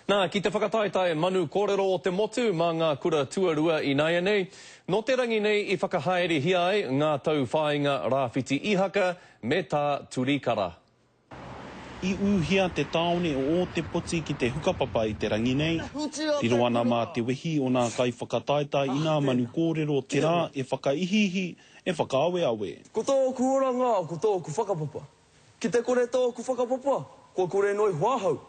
Nā, ki te whakataetae Manu Kōrero o te Motu mā ngā kura tuarua ināianei, nō te rangi nei i whakahaerehia ai ngā tauwhāinga Rāwhiti Ihaka me tā Turi Kara. I ūhia te tāone o Ōtepoti ki te hukapapa i te rangi nei, riro ana mā te wehi o nā kaiwhakataetae i ngā manu kōrero te rā e whakaihiihi, e whakaaweawe. Ko tōku oranga, ko tōku whakapapa. Ki te kore tōku whakapapa, kua kore noa iho ahau.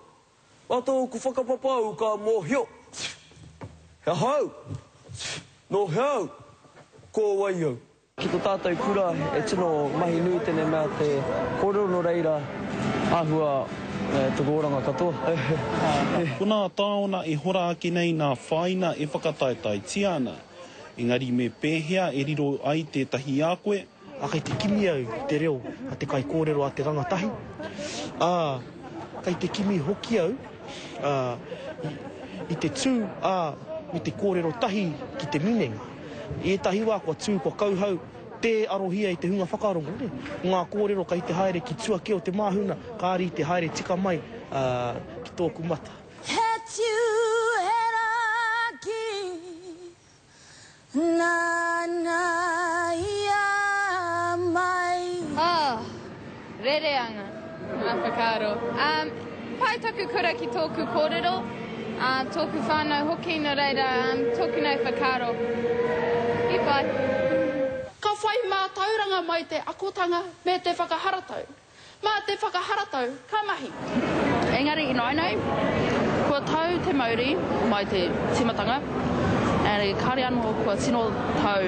Mā tōku whakapapa au ka mōhio he aha au, nō hea au, ko wai au. Ki to tātou kura e tino mahi nui tēnei mea te kōrero nō reira āhua toku oranga katoa. Ko nā tāona e hora ake nei nā whāina e whakataetaetia ana. Engari me pēhea e riro ai tētahi i a koe? Ā, kei te kimi au i te reo a te kaikōrero a te rangatahi, ā, kei te kimi hoki au, ā, i te tū, ā, me te kōrero tahi ki te minenga. I ētahi wā kua tū, kua kauhau, tē arohia i te hunga whakarongo, nē. Ko ngā kōrero kei te haere ki tua kē o te māhuna, kāre i te haere tika mai ki tōku mata. He tūhera ki nāna i a mai. Oh, rere ana ngā whakaaro. Um, pai taku kura ki tōku kōrero, uh, tōku whānau hoki, nō reira, um, tōku nei whakaaro. I pai. Ka whai mātauranga mai te akotanga me te whakaharatau. Mā te whakaharatau ka mahi. Engari ināianei, kua tau te mauri mai te tīmatanga, engari kāore anō kua tino tau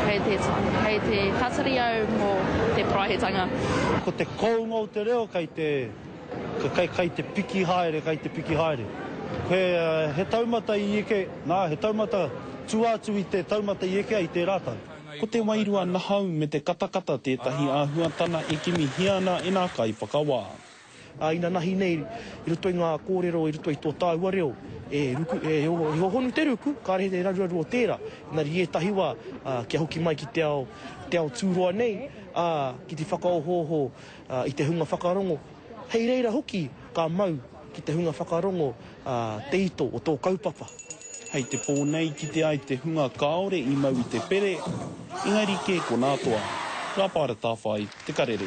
kei te, kei te tatari au mō te paraihetanga. Ko te kounga o te reo kei te, kei, kei te piki haere, kei te piki haere. He, he taumata i eke, nā, he taumata tua atu i te taumata i eke ai i tērā tau. Ko te wairua nahau me te katakata tētahi āhuatana e kimihia ana e nā kaiwhakawā. Ā, inanahi nei, i roto i ngā kōrero, i roto i tō tāua reo, e ruku, e hohonu te ruku, kāre he raruraru o tērā. Engari i ētahi wā, ā, kia hoki mai ki te ao, te ao tūroa nei, ā, ki te whakaohooho i te hunga whakarongo, hei reira hoki ka mau ki te hunga whakarongo te ito o tō kaupapa. Hei te pō nei kite ai te hunga kāore i mau i te pere, engari kē ko nā toa. Rāpāra Tāwhai, Te Karere.